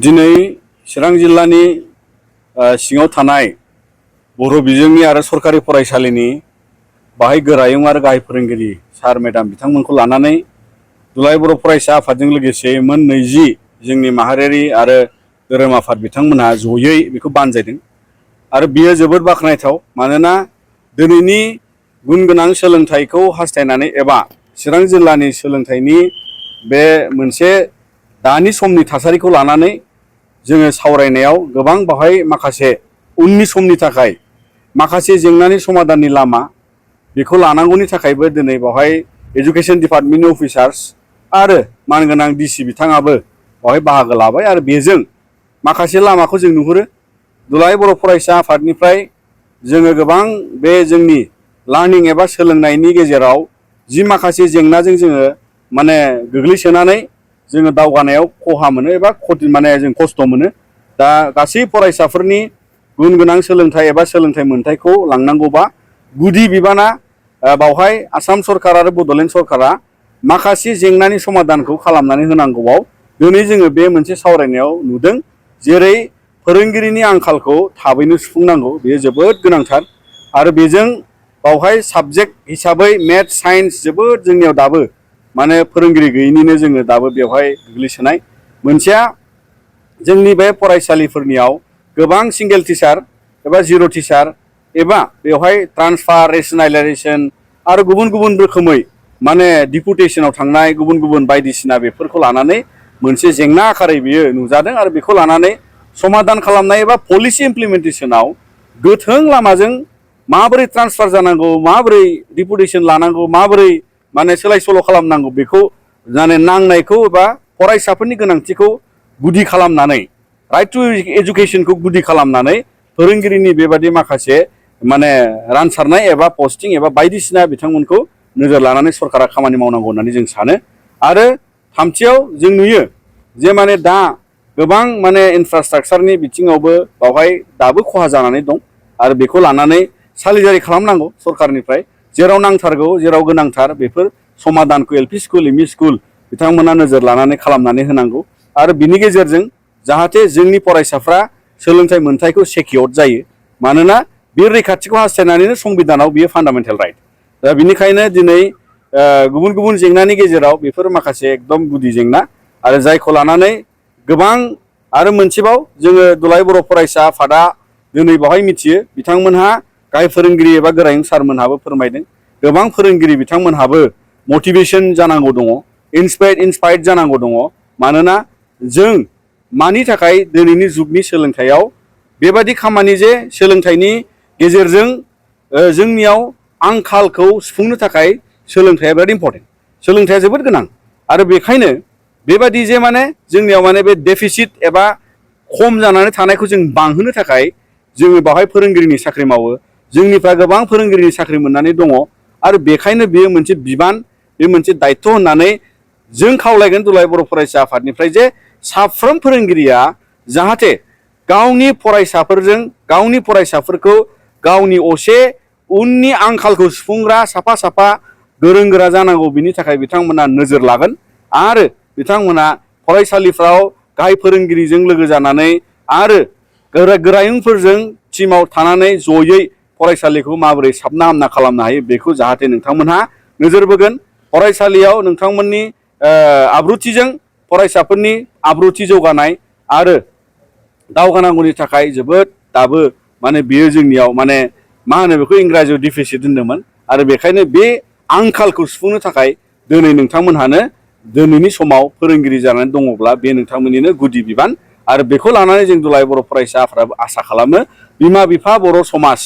दिनै चिरां जिल्लानि सिङाव थानाय बर' बिजोंनि आरो सरकारि फरायसालिनि बाहाय गोरायुं आरो गाहाय फोरोंगिरि सार मेडाम बिथांमोनखौ लानानै दुलाराय बर' फरायसा आफादजों लोगोसे मोन 20 जोंनि माहारियारि आरो धोरोम आफाद बिथांमोनहा जयै बेखौ बानजायदों आरो बियो जोबोद बाख्नायथाव। मानोना दिनैनि गुन गोनां सोलोंथाइखौ हास्थायनानै एबा चिरां जिल्लानि सोलोंथाइनि बे मोनसे दानि समनि थासारिखौ लानानै जोङो सावरायनायाव गोबां बाहाय माखासे उननि समनि थाखाय माखासे जेंनानि समाधाननि लामा बेखौ लानांगौनि थाखायबो दिनै बावहाय एजुकेशन डिपार्टमेन्टनि अफिसार्स आरो मानगोनां डिसि बिथाङाबो बावहाय बाहागो लाबाय आरो बेजों माखासे लामाखौ जों नुहुरो। दुलाराय बर' फरायसा आफादनिफ्राय जोङो गोबां बे जोंनि लार्निं एबा सोलोंनायनि गेजेराव जि माखासे जेंनाजों जोङो माने गोग्लैसोनानै जोङो दावगानायाव खहा मोनो एबा जों खस्थ' मोनो। दा गासै फरायसाफोरनि गुन गोनां सोलोंथाइ एबा सोलोंथाइ मोनथायखौ लांनांगौबा गुदि बिबाना बावहाय आसाम सरकार आरो बड'लेण्ड सरकारा माखासे जेंनानि समाधानखौ खालामनानै होनांगौआव दिनै जोङो बे मोनसे सावरायनायाव नुदों। जेरै फोरोंगिरिनि आंखालखौ थाबैनो सुफुंनांगौ, बेयो जोबोद गोनांथार आरो बेजों बावहाय साबजेक्ट हिसाबै मेथ्स साइन्स जोबोद जोंनियाव दाबो माने फोरोंगिरि गैयैनिनो जोङो दाबो बेवहाय गोग्लैसोनाय। मोनसेया जोंनि बे फरायसालिफोरनियाव गोबां सिंगेल टिचार एबा जिर' टिचार एबा बेवहाय ट्रान्सफार रेसनेलाइजेसन आरो गुबुन गुबुन रोखोमै माने डिपुटेसनाव थांनाय गुबुन गुबुन बायदिसिना बेफोरखौ लानानै मोनसे जेंना आकारै बियो नुजादों आरो बेखौ लानानै समाधान खालामनाय एबा पलिसि इमप्लिमेन्टेसनाव गोथों लामाजों माबोरै ट्रान्सफार जानांगौ, माबोरै डिपुटेसन लानांगौ, माबोरै माने सोलाय सोल' खालामनांगौ बेखौ माने नांनायखौ एबा फरायसाफोरनि गोनांथिखौ गुदि खालामनानै राइट टु एजुकेसनखौ गुदि खालामनानै फोरोंगिरिनि बेबादि माखासे माने रानसारनाय एबा पस्टिं एबा बायदिसिना बिथांमोनखौ नोजोर लानानै सरकारा खामानि मावनांगौ होननानै जों सानो। आरो थामथियाव जों नुयो जे माने दा गोबां माने इनफ्रास्ट्राक्चारनि बिथिङावबो बावहाय दाबो खहा जानानै दं आरो बेखौ लानानै सालिजारि खालामनांगौ सरकारनिफ्राय। जेराव नांथारगौ जेराव गोनांथार बेफोर समाधानखौ L P school M E school बिथांमोना नोजोर लानानै खालामनानै होनांगौ आरो बिनि गेजेरजों जाहाथे जोंनि फरायसाफ्रा सोलोंथाइ मोनथायखौ सेकिउर्ड जायो। मानोना बे रैखाथिखौ हास्थायनानैनो संबिधानाव बियो फान्डामेन्टेल राइट। दा बिनिखायनो दिनै गुबुन गुबुन जेंनानि गेजेराव बेफोर माखासे एकदम गुदि जेंना आरो जायखौ लानानै गोबां आरो मोनसेबाव जोङो दुलाराय बर' फरायसा आफादा दिनै बावहाय मिथियो बिथांमोनहा गाहाय फोरोंगिरि एबा गोरायुं सारमोनहाबो फोरमायदों गोबां फोरोंगिरि बिथांमोनहाबो मटिभेसन जानांगौ दङ, इन्सपायर्ड जानांगौ दङ। मानोना जों मानि थाखाय दिनैनि जुगनि सोलोंथाइयाव बेबादि खामानि जे सोलोंथाइनि गेजेरजों जोंनियाव आंखालखौ सुफुंनो थाखाय सोलोंथाइया बिराद इम्परटेन्ट, सोलोंथाइया जोबोद गोनां आरो बेखायनो बेबादि जे माने जोंनियाव माने बे डेफिसिट एबा खम जानानै थानायखौ जों बांहोनो थाखाय जोङो बावहाय फोरोंगिरिनि साख्रि मावो। जोंनिफ्राय गोबां फोरोंगिरिनि साख्रि मोननानै दङ आरो बेखायनो बेयो मोनसे बिबान, बे मोनसे दायथ' होननानै जों खावलायगोन दुलाराय बर' फरायसा आफादनिफ्राय जे साफ्रोम फोरोंगिरिया जाहाथे गावनि फरायसाफोरजों गावनि फरायसाफोरखौ गावनि असे उननि आंखालखौ सुफुंग्रा साफा साफा गोरों गोरा जानांगौ, बिनि थाखाय बिथांमोना नोजोर लागोन आरो बिथांमोना फरायसालिफ्राव गाहाय फोरोंगिरिजों लोगो जानानै आरो गोरायुंफोरजों टिमाव थानानै जयै फरायसालिखौ माबोरै साबना हामना खालामनो हायो बेखौ जाहाथे नोंथांमोनहा नोजोर बोगोन। फरायसालियाव नोंथांमोननि आब्रुथिजों फरायसाफोरनि आब्रुथि जौगानाय आरो दावगानांगौनि थाखाय जोबोद दाबो माने बियो जोंनियाव माने मा होनो बेखौ इंराजियाव डिफिसिट होनदोंमोन आरो बेखायनो बे आंखालखौ सुफुंनो थाखाय दिनै नोंथांमोनहानो दिनैनि समाव फोरोंगिरि जानानै दङब्ला बे नोंथांमोननिनो गुदि बिबान आरो बेखौ लानानै जों दुलाराय बर' फरायसा आफादाबो आसा खालामो बिमा बिफा बर' समाज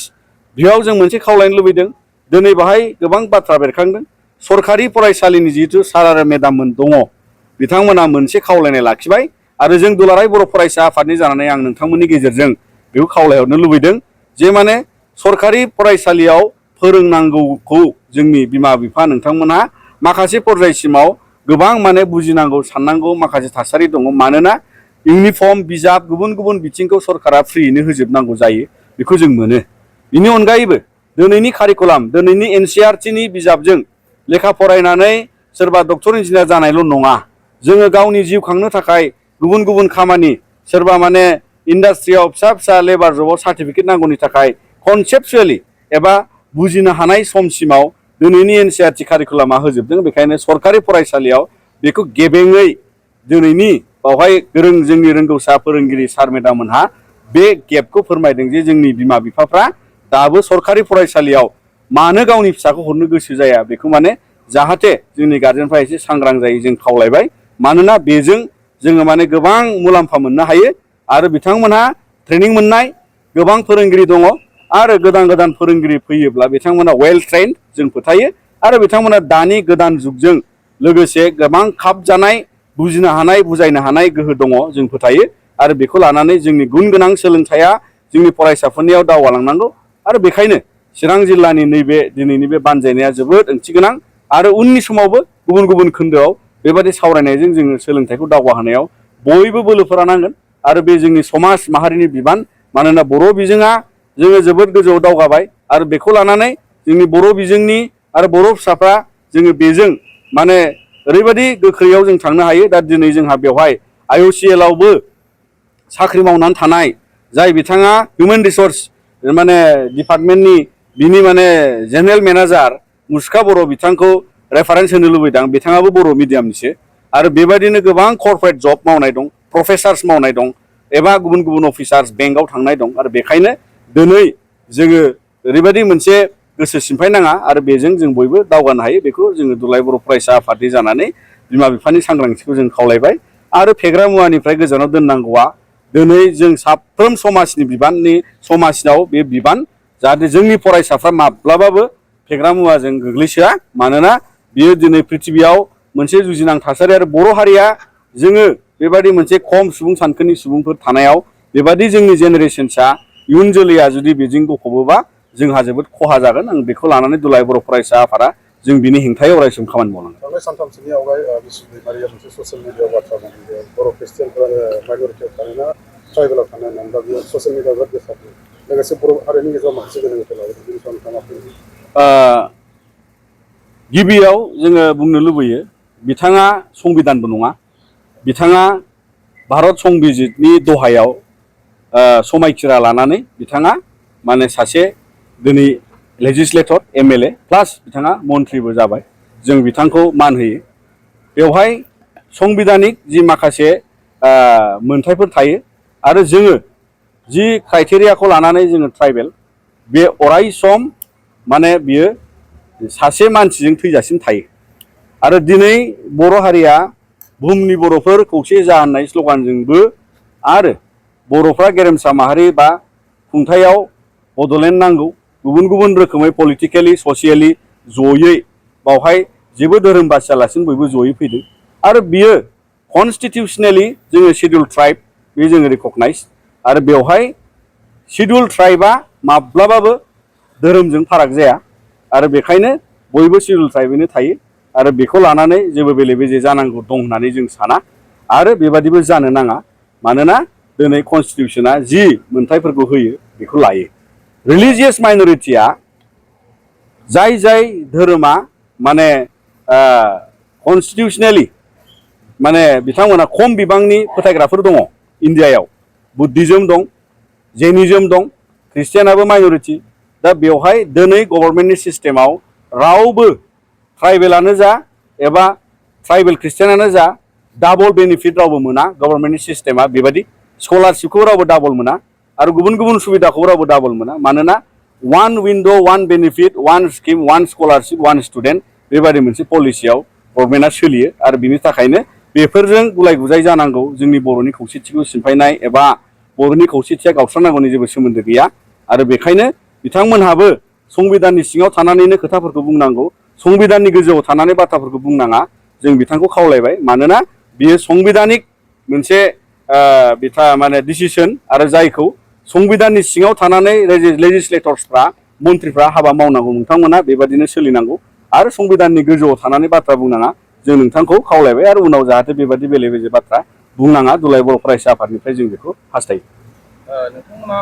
बेयाव जों मोनसे खावलायनो लुबैदों। दिनै बाहाय गोबां बाथ्रा बेरखांदों। सरकारि फरायसालिनि जिहेथु सार आरो मेडाममोन दङ बिथांमोना मोनसे खावलायनाय लाखिबाय आरो जों दुलाराय बर' फरायसा आफादनि जानानै आं नोंथांमोननि गेजेरजों बेखौ खावलायहरनो लुबैदों जे माने सरकारि फरायसालियाव फोरोंनांगौखौ जोंनि बिमा बिफा नोंथांमोनहा माखासे पर्यायसिमाव गोबां माने बुजिनांगौ साननांगौ माखासे थासारि दङ। मानोना इउनिफर्म बिजाब गुबुन गुबुन बिथिंखौ सरकारा फ्रियैनो होजोबनांगौ जायो, बेखौ जों मोनो। बिनि अनगायैबो दिनैनि कारिकुलाम दिनैनि एनसिइआरटिनि बिजाबजों लेखा फरायनानै सोरबा डक्टर इन्जिनियार जानायल' नङा, जोङो गावनि जिउ खांनो थाखाय गुबुन गुबुन खामानि सोरबा माने इन्डास्ट्रियाव फिसा फिसा लेबार जबाव सार्टिफिकेट नांगौनि थाखाय कनसेप्सुवेलि एबा बुजिनो हानाय समसिमाव दिनैनि एनसिइआरटि कारिकुलामा होजोबदों। बेखायनो सरकारि फरायसालियाव बेखौ गेबेङै दिनैनि बावहाय गोरों जोंनि रोंगौसा फोरोंगिरि सार मेडाममोनहा बे गेपखौ फोरमायदों जे जोंनि बिमा बिफाफ्रा दाबो सरकारि फरायसालियाव मानो गावनि फिसाखौ हरनो गोसो जाया बेखौ माने जाहाथे जोंनि गार्जेनफ्रा एसे सांग्रां जायो जों खावलायबाय। मानोना बेजों जोङो माने गोबां मुलाम्फा मोननो हायो आरो बिथांमोनहा ट्रेनिं मोननाय गोबां फोरोंगिरि दङ आरो गोदान गोदान फोरोंगिरि फैयोब्ला बिथांमोना वेल ट्रेन्ड जों फोथायो आरो बिथांमोना दानि गोदान जुगजों लोगोसे गोबां खाब जानाय बुजिनो हानाय बुजायनो हानाय गोहो दङ जों फोथायो आरो बेखौ लानानै जोंनि गुन गोनां सोलोंथाइया जोंनि फरायसाफोरनियाव दावगालांनांगौ आरो बेखायनो चिरां जिल्लानि नैबे दिनैनि बे बानजायनाया जोबोद ओंथि गोनां आरो उननि समावबो गुबुन गुबुन खोन्दोआव बेबायदि सावरायनायजों जोङो सोलोंथाइखौ दावगाहोनायाव बयबो बोलोफोरा नांगोन आरो बे जोंनि समाज माहारिनि बिबान। मानोना बर' बिजोङा जोङो जोबोद गोजौआव दावगाबाय आरो बेखौ लानानै जोंनि बर' बिजोंनि आरो बर' फिसाफ्रा जोङो बेजों माने ओरैबायदि गोख्रैयाव जों थांनो हायो। दा दिनै जोंहा बेवहाय IOCL आवबो साख्रि मावनानै थानाय जाय बिथाङा हिउमेन रिसर्स माने डिपार्टमेन्टनि बिनि माने जेनेरेल मेनेजार मुसुखा बर' बिथांखौ रेफारेन्स होनो लुबैदों। बिथाङाबो बर' मिडियामनिसो आरो बेबायदिनो गोबां कर्परेट जब मावनाय दं, प्रफेसार्स मावनाय दं एबा गुबुन गुबुन अफिसार्स बेंकआव थांनाय दं आरो बेखायनो दिनै जोङो ओरैबायदि मोनसे गोसो सिमफाय नाङा आरो बेजों जों बयबो दावगानो हायो। बेखौ जोङो दुलाराय बर' फरायसा आफादनि जानानै बिमा बिफानि सांग्रांथिखौ जों खावलायबाय आरो फेग्रा मुवानिफ्राय गोजानाव दोननांगौआ दिनै जों साफ्रोम समाजनि बिबाननि समाजाव बे बिबान जाहाथे जोंनि फरायसाफ्रा माब्लाबाबो फेग्रा मुवाजों गोग्लैसोआ। मानोना बियो दिनै प्रिथिबियाव मोनसे जुजिनां थासारि आरो बर' हारिया जोङो बेबायदि मोनसे खम सुबुं सानखोनि सुबुंफोर थानायाव बेबायदि जोंनि जेनेरेशनसा इयुन जोलैया जुदि बेजों गफबोबा जोंहा जोबोद खहा जागोन। आं बेखौ लानानै दुलाराय बर' फरायसा आफादा जों बिनि हेंथायै अरायसम खामानि मावलांगोन। थांनाय सानथामसोनि आवगाय बिसि दैमारिया मोनसे ससियेल मिडियायाव बाथ्रा बुंदों बर' ख्रिस्टियानफोरा माइनरिटियाव थानाय ना ट्राइबेलाव थानाय होननानै दा बेयो ससियेल मिडियायाव बिराद गोसारदों। लोगोसे बर' हारिनि गेजेराव माखासे गोनो गोथो लाबोदों। बेनि सायाव नोंथाङा बुंदों। गिबियाव जोङो बुंनो लुबैयो बिथाङा संबिधानबो नङा। बिथाङा भारत संबिजितनि दहायाव समायखिरा लानानै बिथाङा माने सासे दिनै लेजिस्लेटर MLA प्लास बिथाङा मन्थ्रिबो जाबाय। जों बिथांखौ मान होयो। बेवहाय संबिधानिक जि माखासे मोनथायफोर थायो आरो जोङो जि क्राइटेरियाखौ लानानै जोङो ट्राइबेल बे अराय सम माने बियो सासे मानसिजों थैजासिम थायो आरो दिनै बर' हारिया बुहुमनि बर'फोर खौसे जा होननाय स्लगानजोंबो आरो बर'फ्रा गेरेमसा माहारि बा खुंथायाव बड'लेण्ड नांगौ गुबुन गुबुन रोखोमै पलिटिकेलि ससियेलि जयै बावहाय जेबो धोरोम बासियालासिनो बयबो जयै फैदों आरो बियो कनस्टिटिउसनेलि जोङो शिडिउल ट्राइब बे जोङो रिकगनाइज आरो बेवहाय शिडिउल ट्राइबआ माब्लाबाबो धोरोमजों फाराग जाया आरो बेखायनो बयबो शिडिउल ट्राइबैनो थायो आरो बेखौ लानानै जेबो बेले बेजे जानांगौ दं होननानै जों साना आरो बेबादिबो जानो नाङा। मानोना दिनै कनस्टिटिउसना जि मोनथायफोरखौ होयो बेखौ लायो। रिलिजियास माइनरिटिया जाय जाय धोरोमा माने कनस्टिटिउसनेलि माने बिथांमोना खम बिबांनि फोथायग्राफोर दङ इन्डियायाव। बुद्धिज्म दं, जैनिज्म दं, ख्रिस्टियानाबो माइनरिटि। दा बेवहाय दिनै गभर्नमेन्टनि सिस्टेमाव रावबो ट्राइबेलानो जा एबा ट्राइबेल ख्रिस्टियानानो जा डाबल बेनिफिट रावबो मोना। गभर्नमेन्टनि सिस्टेमा बेबायदि स्कलारशिपखौ रावबो डाबल मोना आरो गुबुन गुबुन सुबिदाखौ रावबो डाबल मोना। मानोना one wind' one benefit one scheme one scholarship one student बेबायदि मोनसे पलिसियाव गभर्नमेन्टआ सोलियो आरो बिनि थाखायनो बेफोरजों गुलाय गुजाय जानांगौ जोंनि बर'नि खौसेथिखौ सिफायनाय एबा बर'नि खौसेथिया गावस्रानांगौनि जेबो सोमोन्दो गैया आरो बेखायनो बिथांमोनहाबो संबिधाननि सिङाव थानानैनो खोथाफोरखौ बुंनांगौ। संबिधाननि गोजौआव थानानै बाथ्राफोरखौ बुंनाङा जों बिथांखौ खावलायबाय। मानोना बियो संबिधानिक मोनसे बिथा माने डिसिसन आरो जायखौ संबिधाननि सिङाव थानानै लेजिस्लेटर्सफ्रा मन्थ्रिफ्रा हाबा मावनांगौ। नोंथांमोना बेबादिनो सोलिनांगौ आरो संबिधाननि गोजौआव थानानै बाथ्रा बुंनाङा जों नोंथांखौ खावलायबाय आरो उनाव जाहाथे बेबादि बेले बेजे बाथ्रा बुंनाङा दुलाराय बर' फरायसा आफादनिफ्राय जों बेखौ हास्थायो। नोंथांमोना